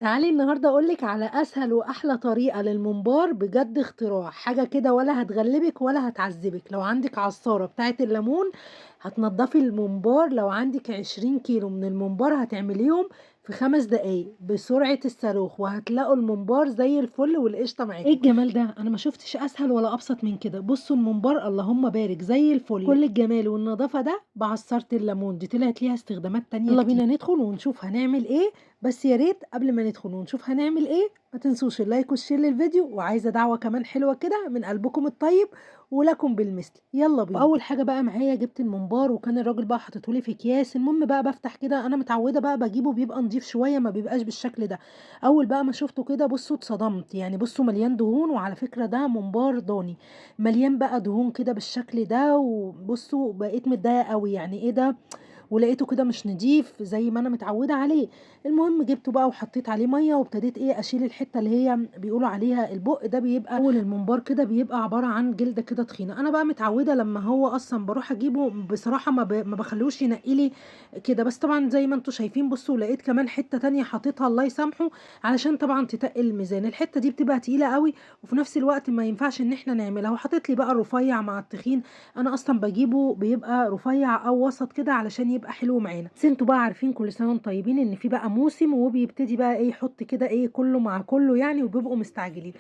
تعالي النهارده أقول لِك على أسهل وأحلى طريقة للممبار، بجد اختراع، حاجة كده ولا هتغلبِك ولا هتعذبِك. لو عندِك عصارة بتاعة الليمون هتنضفي الممبار، لو عندِك 20 كيلو من الممبار هتعمليهم في 5 دقايق بسرعة الصاروخ، وهتلاقوا الممبار زي الفل والقشطة معاكم. إيه الجمال ده؟ أنا ما شفتش أسهل ولا أبسط من كده. بصوا الممبار اللهم بارك زي الفل، كل الجمال والنظافة ده بعصارة الليمون دي، طلعت ليها استخدامات تانية. يلا بينا ندخل ونشوف هنعمل إيه. بس يا ريت قبل ما ندخل ونشوف هنعمل ايه ما تنسوش ال like وال share للفيديو، وعايزه دعوه كمان حلوة كده من قلبكم الطيب ولكم بالمثل. يلا بينا. اول حاجة بقى معايا جبت الممبار، وكان الراجل بقى حاطته لي في اكياس. المهم بقى بفتح كده، انا متعوده بقى بجيبه بيبقى نضيف شوية، ما بيبقاش بالشكل ده. اول بقى ما شفته كده بصوا اتصدمت، يعني بصوا مليان دهون، وعلى فكرة ده ممبار ضاني مليان بقى دهون كده بالشكل ده. وبصوا بقيت متضايقة قوي، يعني ايه ده؟ ولقيته كده مش نضيف زي ما انا متعوده عليه. المهم جبته بقى وحطيت عليه مية، وابتديت ايه اشيل الحتة اللي هي بيقولوا عليها البق ده، بيبقى اول الممبار كده بيبقى عبارة عن جلده كده تخينة. انا بقى متعوده لما هو اصلا بروح اجيبه بصراحة ما بخلوش ينقي لي كده، بس طبعا زي ما انتم شايفين بصوا لقيت كمان حتة تانية حاططها الله يسامحه، علشان طبعا تتقل الميزان. الحتة دي بتبقى تقيلة قوي، وفي نفس الوقت ما ينفعش ان احنا نعملها. وحطيت لي بقى رفيع مع التخين، انا اصلا بجيبه بيبقى رفيع او وسط كده علشان يبقى حلو معانا. بس انتوا بقى عارفين كل سنة وانتم طيبين ان في بقى موسم وبيبتدي بقى ايه يحط كده ايه كله مع كله يعني، وبيبقوا مستعجلين.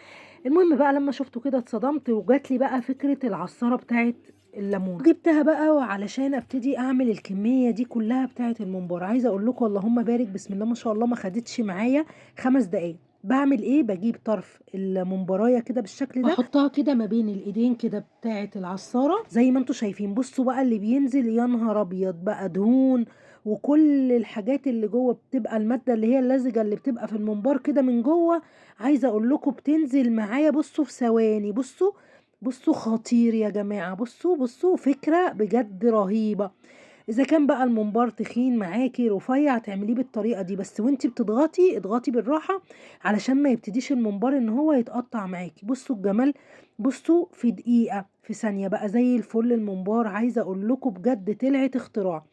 المهم بقى لما شفته كده اتصدمت، وجات لي بقى فكرة العصاره بتاعه الليمون. جبتها بقى وعلشان ابتدي اعمل الكمية دي كلها بتاعه الممبار. عايزه اقول لكم اللهم بارك بسم الله ما شاء الله، ما خدتش معايا 5 دقايق. بعمل ايه؟ بجيب طرف الممبرايه كده بالشكل ده، بحطها كده ما بين الايدين كده بتاعه العصاره زي ما انتم شايفين. بصوا بقى اللي بينزل يا نهار ابيض بقى، دهون وكل الحاجات اللي جوه بتبقى المادة اللي هي اللزجه اللي بتبقى في الممبار كده من جوه. عايزه اقول لكم بتنزل معايا بصوا في ثواني. بصوا بصوا خطير يا جماعة، بصوا بصوا فكرة بجد رهيبة. اذا كان بقى الممبار تخين معاكي رفيع تعمليه بالطريقة دي، بس وانتي بتضغطي اضغطي بالراحة علشان ما يبتديش الممبار ان هو يتقطع معاكي. بصوا الجمال، بصوا في دقيقة في ثانية بقى زي الفل الممبار. عايزه اقول لكم بجد طلعت اختراع.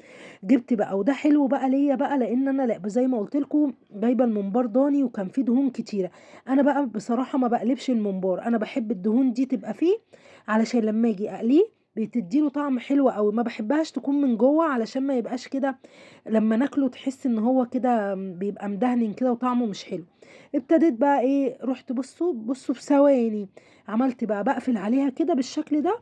جبت بقى، وده حلو بقى ليا بقى لان انا لا زي ما قلت لكم جايبه الممبار ضاني وكان فيه دهون كتيرة. انا بقى بصراحة ما بقلبش الممبار، انا بحب الدهون دي تبقى فيه علشان لما اجي اقلية بتديله طعم حلو قوي. ما بحبهاش تكون من جوه علشان ما يبقاش كده لما ناكله تحس ان هو كده بيبقى مدهن كده وطعمه مش حلو. ابتديت بقى ايه، رحت بصوا بصوا في ثواني عملت بقى بقفل عليها كده بالشكل ده،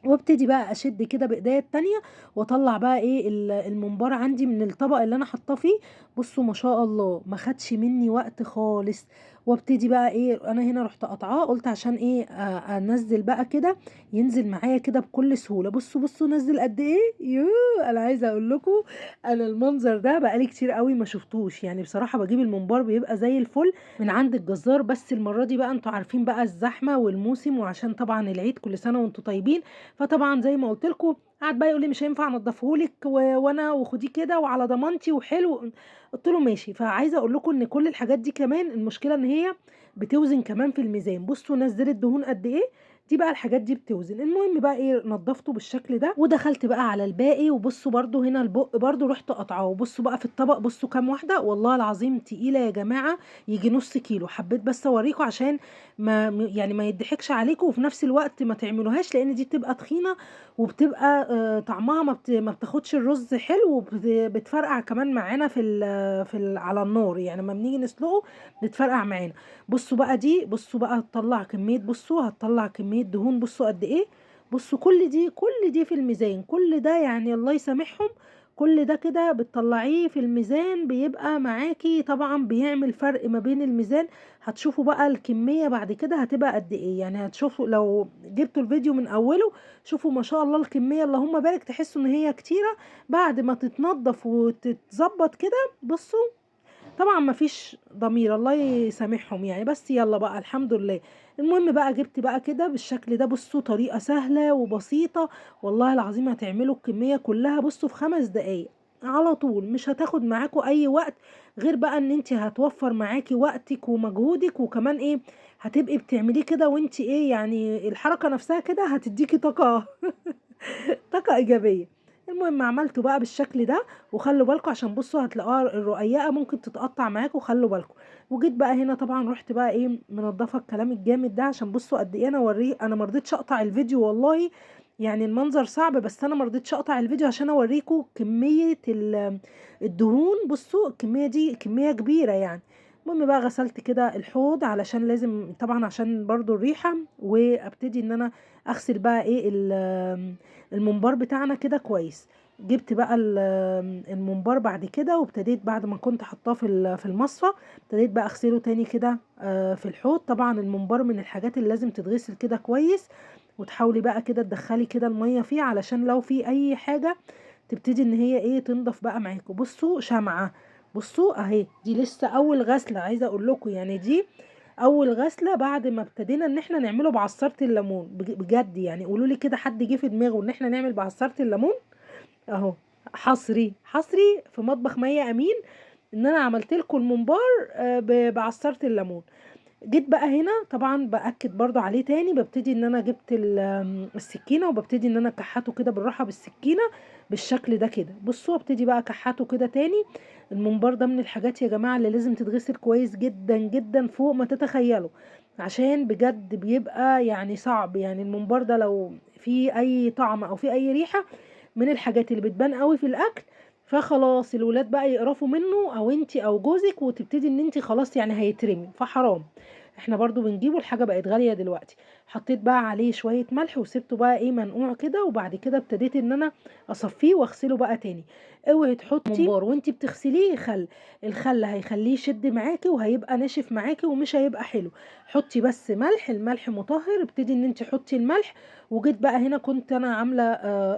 وابتدي بقى اشد كده بايديا التانية واطلع بقى ايه الممبار عندي من الطبق اللي انا حاطاه فيه. بصوا ما شاء الله ما خدش مني وقت خالص. وابتدي بقى ايه، انا هنا رحت قطعاه قلت عشان ايه انزل بقى كده ينزل معايا كده بكل سهولة. بصوا بصوا نزل قد ايه. يوه انا عايزه اقول لكم انا المنظر ده بقالي كتير قوي ما شفتوش، يعني بصراحة بجيب الممبار بيبقى زي الفل من عند الجزار، بس المرة دي بقى انتوا عارفين بقى الزحمة والموسم، وعشان طبعا العيد كل سنة وانتوا طيبين. فطبعا زي ما قلت لكم قعد بقى يقول لي مش هينفع انضفهولك وانا وخديه كده وعلى ضمانتي وحلو، قلت له ماشي. فعايزه اقول لكم ان كل الحاجات دي كمان المشكلة ان هي بتوزن كمان في الميزان. بصوا نزلت دهون قد ايه، دي بقى الحاجات دي بتوزن. المهم بقى ايه نضفته بالشكل ده، ودخلت بقى على الباقي. وبصوا برده هنا البق برده رحت قطعاه. بصوا بقى في الطبق بصوا كام واحدة، والله العظيم تقيلة يا جماعة، يجي نص كيلو. حبيت بس اوريكم عشان ما يعني ما يضحكش عليكم، وفي نفس الوقت ما تعملوهاش لان دي بتبقى تخينة وبتبقى طعمها ما بتاخدش الرز حلو، وبتفرقع كمان معانا في على النار، يعني لما بنيجي نسلقه بتفرقع معانا. بصوا بقى دي، بصوا بقى هتطلع كمية، بصوا هتطلع كمية دهون، بصوا قد ايه. بصوا كل دي كل دي في الميزان، كل ده يعني الله يسامحهم كل ده كده بتطلعيه في الميزان بيبقى معاكي طبعا بيعمل فرق ما بين الميزان. هتشوفوا بقى الكمية بعد كده هتبقى قد ايه، يعني هتشوفوا لو جبتوا الفيديو من اوله شوفوا ما شاء الله الكمية اللهم بارك، تحسوا ان هي كتيرة بعد ما تتنضف وتتظبط كده. بصوا طبعا مفيش ضمير الله يسامحهم يعني، بس يلا بقى الحمد لله. المهم بقى جبت بقى كده بالشكل ده. بصوا طريقة سهلة وبسيطة والله العظيم، هتعملوا الكمية كلها بصوا في 5 دقايق على طول، مش هتاخد معاكوا اي وقت، غير بقى ان انت هتوفر معاكي وقتك ومجهودك، وكمان ايه هتبقي بتعمليه كده وانت ايه يعني الحركة نفسها كده هتديكي طاقة طاقة ايجابية. المهم عملته بقى بالشكل ده، وخلوا بالكم عشان بصوا هتلاقوها الرقيقة ممكن تتقطع معاكم، خلوا بالكم. وجيت بقى هنا طبعا رحت بقى ايه منضفه الكلام الجامد ده، عشان بصوا قد ايه انا اوريه. انا ما رضيتش اقطع الفيديو والله، يعني المنظر صعب، بس انا ما رضيتش اقطع الفيديو عشان اوريكم كمية الدهون. بصوا الكمية دي كمية كبيرة يعني. المهم بقى غسلت كده الحوض علشان لازم طبعا عشان برضو الريحة، وابتدي ان انا اغسل بقى ايه الممبار بتاعنا كده كويس. جبت بقى الممبار بعد كده، وابتديت بعد ما كنت حطاه في المصفى ابتديت بقى اغسله تاني كده في الحوض. طبعا الممبار من الحاجات اللي لازم تتغسل كده كويس، وتحاولي بقى كده تدخلي كده المية فيه علشان لو في اي حاجة تبتدي ان هي ايه تنضف بقى معاكم. بصوا شمعة، بصوا اهي دي لسه اول غسلة، عايزة اقول لكم يعني دي اول غسلة بعد ما ابتدينا ان احنا نعمله بعصارة الليمون. بجد يعني قولوا لي كده حد جه في دماغه ان احنا نعمل بعصارة الليمون؟ اهو حصري حصري في مطبخ مي امين ان انا عملت لكم الممبار بعصارة الليمون. جيت بقى هنا طبعا باكد برضو عليه تاني، ببتدي ان انا جبت السكينة وببتدي ان انا اكحته كده بالراحة بالسكينة بالشكل ده كده. بصوا ابتدي بقى اكحته كده تاني. الممبار ده من الحاجات يا جماعة اللي لازم تتغسل كويس جدا جدا فوق ما تتخيلوا، عشان بجد بيبقى يعني صعب. يعني الممبار ده لو في اي طعم او في اي ريحه من الحاجات اللي بتبان قوي في الاكل، فخلاص الولاد بقى يقرفوا منه او انتي او جوزك، وتبتدي ان انتي خلاص يعني هيترمي، فحرام. احنا برضو بنجيبه، الحاجة بقت غالية دلوقتي. حطيت بقى عليه شوية ملح وسبته بقى ايه منقوع كده، وبعد كده ابتديت ان انا اصفيه واغسله بقى تاني. اوعي تحطي ممبار وانتي بتغسليه خل، الخل هيخليه يشد معاكي وهيبقى ناشف معاكي ومش هيبقى حلو. حطي بس ملح، الملح مطهر، ابتدي ان انتي حطي الملح. وجيت بقى هنا كنت انا عاملة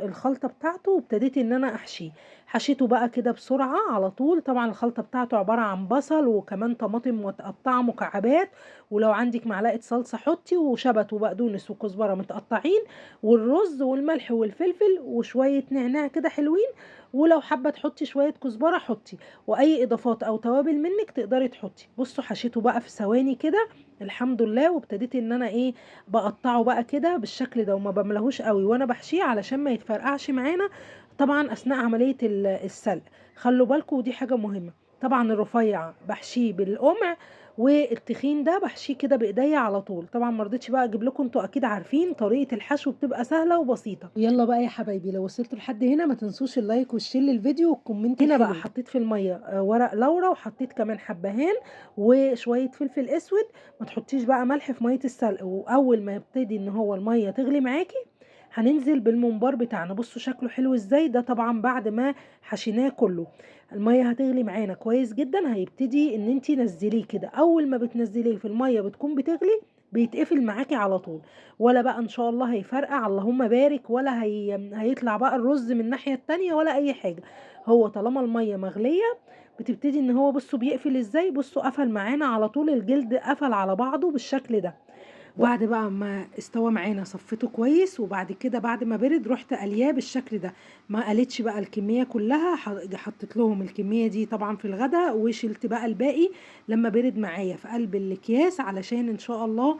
الخلطة بتاعته، وابتديت ان انا احشيه. حشيته بقى كده بسرعة على طول. طبعا الخلطة بتاعته عبارة عن بصل وكمان طماطم متقطعة مكعبات، ولو عندك معلقة صلصة حطي، وشبت وبقدونس وكزبرة متقطعين، والرز والملح والفلفل وشوية نعناع كده حلوين، ولو حابة تحطي شوية كزبرة حطي، وأي إضافات أو توابل منك تقدري تحطي. بصوا حشيته بقى في ثواني كده الحمد لله، وابتديت ان انا ايه بقطعه بقى كده بالشكل ده، وما بملهوش قوي وانا بحشيه علشان ما يتفرقعش معانا طبعا اثناء عملية السلق. خلوا بالكم ودي حاجة مهمة. طبعا الرفيع بحشيه بالقمع، والتخين ده بحشيه كده بايديا على طول. طبعا ما رضيتش بقى اجيب لكم، انتوا اكيد عارفين طريقه الحشو بتبقى سهلة وبسيطة. يلا بقى يا حبايبي لو وصلتوا لحد هنا ما تنسوش ال like وال share للفيديو وال comment. هنا بقى حطيت في المية ورق لورا، وحطيت كمان حبهان وشوية فلفل اسود. ما تحطيش بقى ملح في مية السلق، واول ما يبتدي ان هو المية تغلي معاكي هننزل بالممبار بتاعنا. بصوا شكله حلو ازاي. ده طبعا بعد ما حشيناه كله، المية هتغلي معانا كويس جدا. هيبتدي ان انتي نزليه كده، اول ما بتنزليه في المية بتكون بتغلي بيتقفل معاكي على طول، ولا بقى ان شاء الله هيفرقع اللهم بارك، ولا هيطلع بقى الرز من الناحية التانية ولا اي حاجة. هو طالما المية مغليه بتبتدي ان هو بصوا بيقفل ازاي. بصوا قفل معانا على طول، الجلد قفل على بعضه بالشكل ده. وبعد بقى ما استوى معانا صفيته كويس، وبعد كده بعد ما برد رحت قلياه بالشكل ده. ما قلتش بقى الكمية كلها، حطيت لهم الكمية دي طبعا في الغداء، وشلت بقى الباقي لما برد معايا في قلب الاكياس، علشان ان شاء الله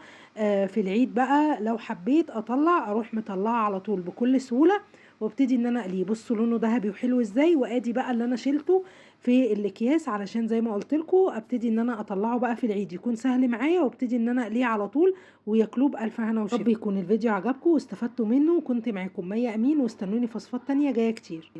في العيد بقى لو حبيت اطلع اروح مطلعه على طول بكل سهولة، وابتدي ان انا اقلية. بصوا لونه ذهبي وحلو ازاي. وادي بقى اللي انا شلته في الاكياس علشان زي ما قلت لكم ابتدي ان انا اطلعه بقى في العيد يكون سهل معايا، وابتدي ان انا اقلية على طول وياكلوه بالف هنا وشفا. رب يكون الفيديو عجبكم واستفدتوا منه. وكنت معاكم مي امين، واستنوني في وصفات تانية جاية كتير.